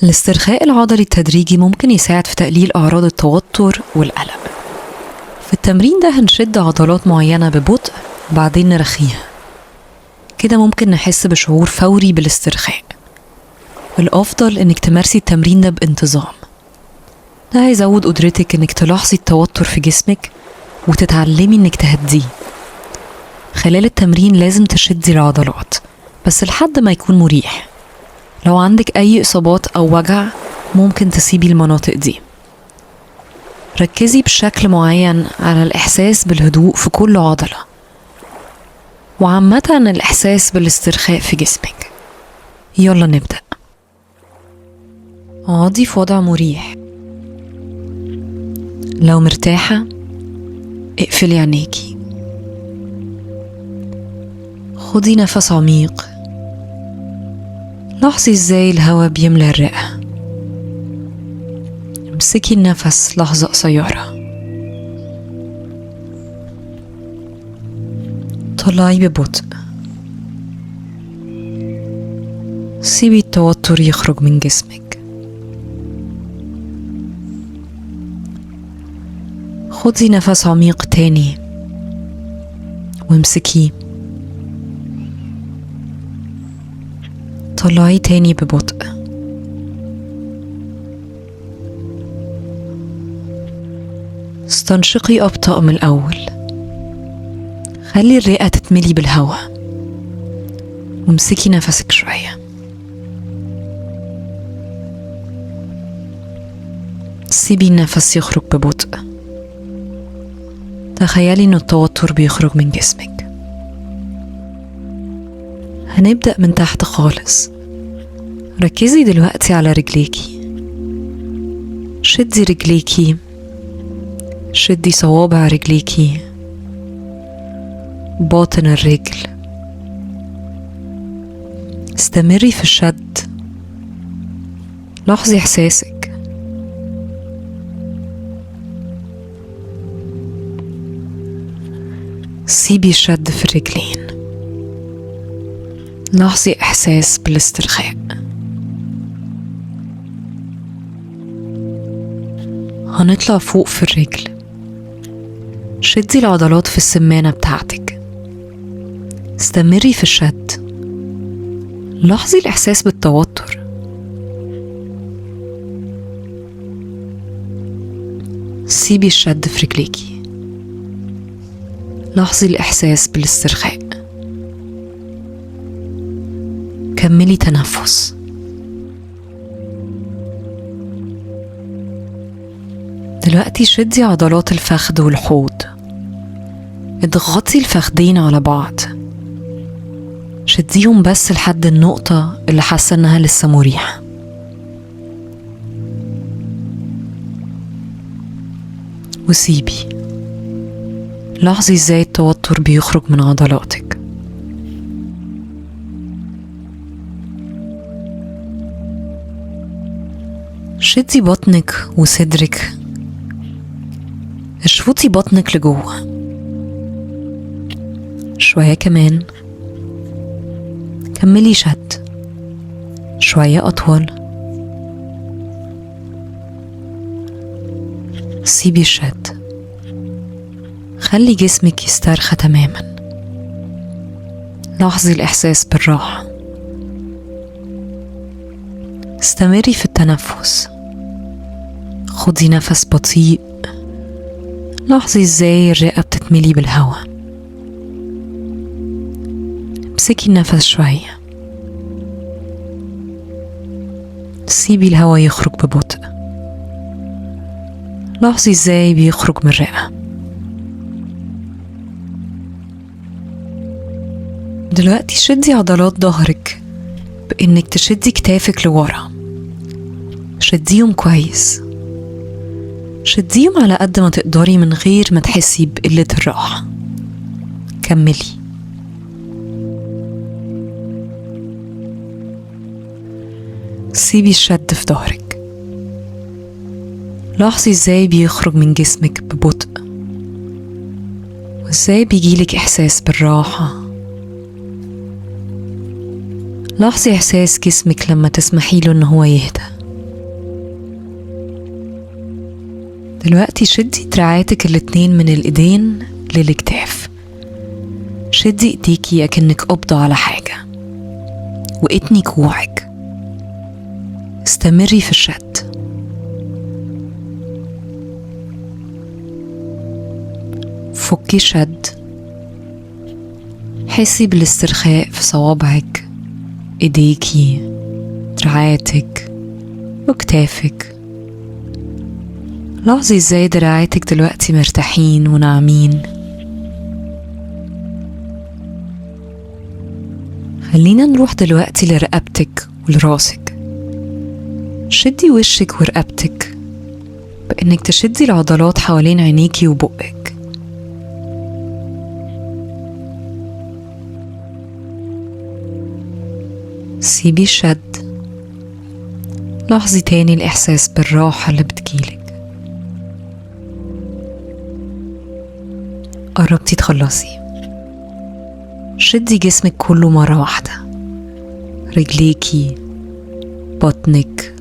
الاسترخاء العضلي التدريجي ممكن يساعد في تقليل أعراض التوتر والقلق. في التمرين ده هنشد عضلات معينة ببطء وبعدين نرخيها، كده ممكن نحس بشعور فوري بالاسترخاء. الأفضل إنك تمارسي التمرين ده بانتظام، ده هيزود قدرتك إنك تلاحظي التوتر في جسمك وتتعلمي إنك تهديه. خلال التمرين لازم تشدي العضلات بس لحد ما يكون مريح. لو عندك أي إصابات أو وجع ممكن تسيبي المناطق دي. ركزي بشكل معين على الإحساس بالهدوء في كل عضلة، وعامة الإحساس بالاسترخاء في جسمك. يلا نبدأ. اقعدي في وضع مريح. لو مرتاحة اقفلي عينيكي، خدي نفس عميق. لاحظي ازاي الهواء بيملى الرئة. امسكي النفس لحظة قصيرة، طلعي ببطء. سيبي التوتر يخرج من جسمك. خدي نفس عميق تاني وامسكيه، طلعي تاني ببطء. استنشقي أبطأ من الأول، خلي الرئة تتملي بالهواء وامسكي نفسك شوية. سيبي النفس يخرج ببطء. تخيلي إن التوتر بيخرج من جسمك. هنبدأ من تحت خالص. ركزي دلوقتي على رجليكي، شدي رجليكي، شدي صوابع رجليكي، باطن الرجل. استمري في الشد. لاحظي إحساسك. سيبي الشد في الرجلين. لاحظي إحساس بالاسترخاء. هنطلع فوق في الرجل. شدي العضلات في السمانة بتاعتك. استمري في الشد. لاحظي الإحساس بالتوتر. سيبي الشد في رجليكي. لاحظي الإحساس بالاسترخاء. كملي تنفس. دلوقتي شدي عضلات الفخذ والحوض. اضغطي الفخذين على بعض، شديهم بس لحد النقطة اللي حاسة انها لسه مريحة. وسيبي. لاحظي ازاي التوتر بيخرج من عضلاتك. شدي بطنك وصدرك، اشفطي بطنك لجوه شوية كمان. كملي شد شوية أطول. سيبي الشد. خلي جسمك يسترخى تماما. لاحظي الإحساس بالراحة. استمري في التنفس. خدي نفس بطيء. لاحظي ازاي الرئة بتتملي بالهواء. امسكي النفس شوية. سيبي الهواء يخرج ببطء. لاحظي ازاي بيخرج من الرئة. دلوقتي شدي عضلات ظهرك بإنك تشدي كتافك لورا. شديهم كويس، شديهم على قد ما تقدري من غير ما تحسي بقلة الراحة. كملي. سيبي الشد في ظهرك. لاحظي ازاي بيخرج من جسمك ببطء، وازاي بيجيلك احساس بالراحة. لاحظي احساس جسمك لما تسمحي له ان هو يهدى. دلوقتي شدي دراعاتك الاتنين من الايدين للكتاف. شدي ايديكي اكنك قبضة على حاجة، واتني كوعك. استمري في الشد. فكي شد. حسي بالاسترخاء في صوابعك، ايديكي، دراعاتك وكتافك. لاحظي ازاي دراعاتك دلوقتي مرتاحين وناعمين. خلينا نروح دلوقتي لرقبتك ولراسك. شدي وشك ورقبتك بإنك تشدي العضلات حوالين عينيكي وبقك. سيبي الشد. لاحظي تاني الإحساس بالراحة اللي بتجيلك. قربتي تخلصي. شدي جسمك كله مرة واحدة، رجليكي، بطنك،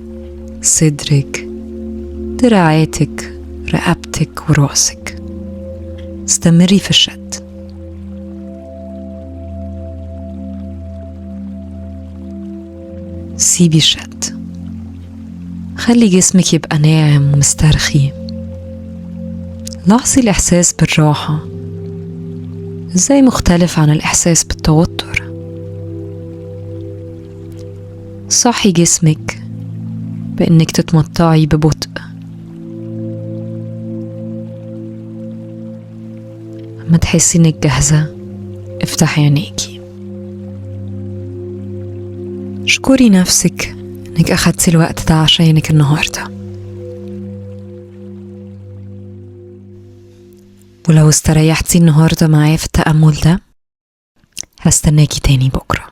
صدرك، دراعاتك، رقبتك وراسك. استمري في الشد. سيبي الشد. خلي جسمك يبقى ناعم ومسترخي. لاحظي الإحساس بالراحة ازاي مختلف عن الإحساس بالتوتر. صحي جسمك بإنك تتمطعي ببطء. لما تحسي إنك جاهزة افتحي عينيكي. اشكري نفسك إنك أخدتي الوقت ده عشانك النهاردة. ولو استريحتي النهاردة معايا في التأمل ده، هستناكي تاني بكرة.